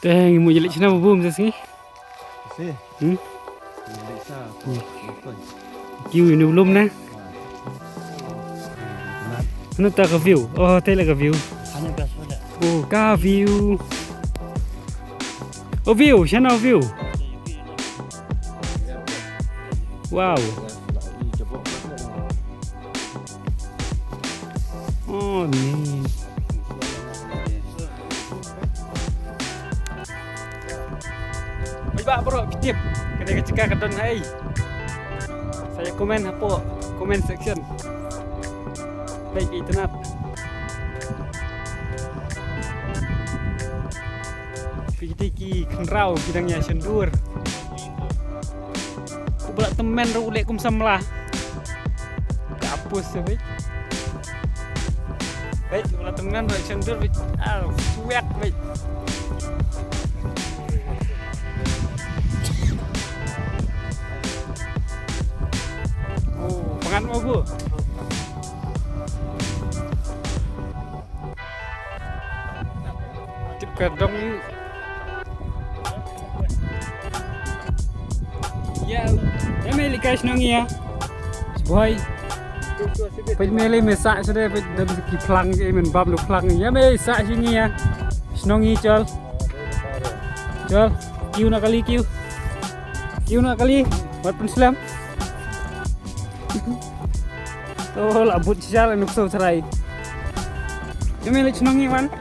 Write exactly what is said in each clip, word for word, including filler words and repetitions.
Dang, mo jalik sina bubum sasi. Si. Hmm? Jalik sa. Kiu ini belum na. Mana tak ka view? Oh, tela ka view. Hanya biasa dah. Oh, ka view. Oh, view, sana view. Wow. Oh, ni. Oi ba bro, phi tip. Kane ka jaka ka don hai. Sa ïa comment hapoh comment section. Like internet. Phi kiti ki khynraw ki dang ïa shon dur. Ku ba la tymmen ruh u leh kum samla. Ka apus se bit. Bit, u la tymmen ruh shon dur bit. Ah, suwek bit. Oh, pangan mo bu. Tip ka dong. Ya, ya me li kai shnong ya. Boy. Peit me li me sa shuh de, peit da ki phlang ki men bam lu phlang. Ya me sa shnong ya. Shnong ya chal. Chal. Kiu na kali kiu. Kiu na kali. Wat pun slam. Oh, la but shisha la nuk so trai. Kami la chnong iwan.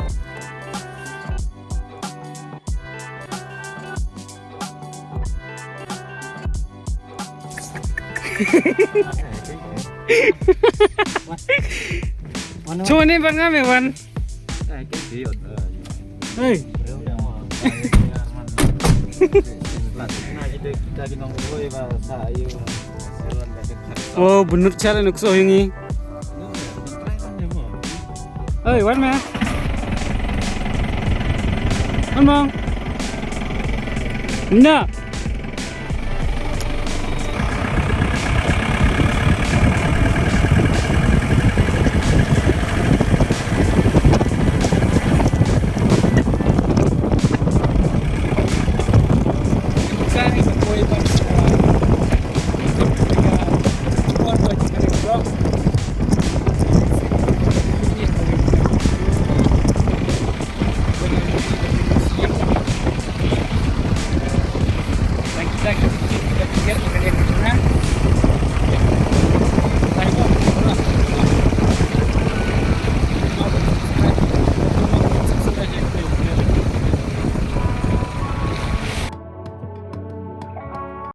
Mana? Cuma ni bang kami wan. Hey. Oh, bunut chale nuk so yungi. Hey, wan me. Wan mong. Na.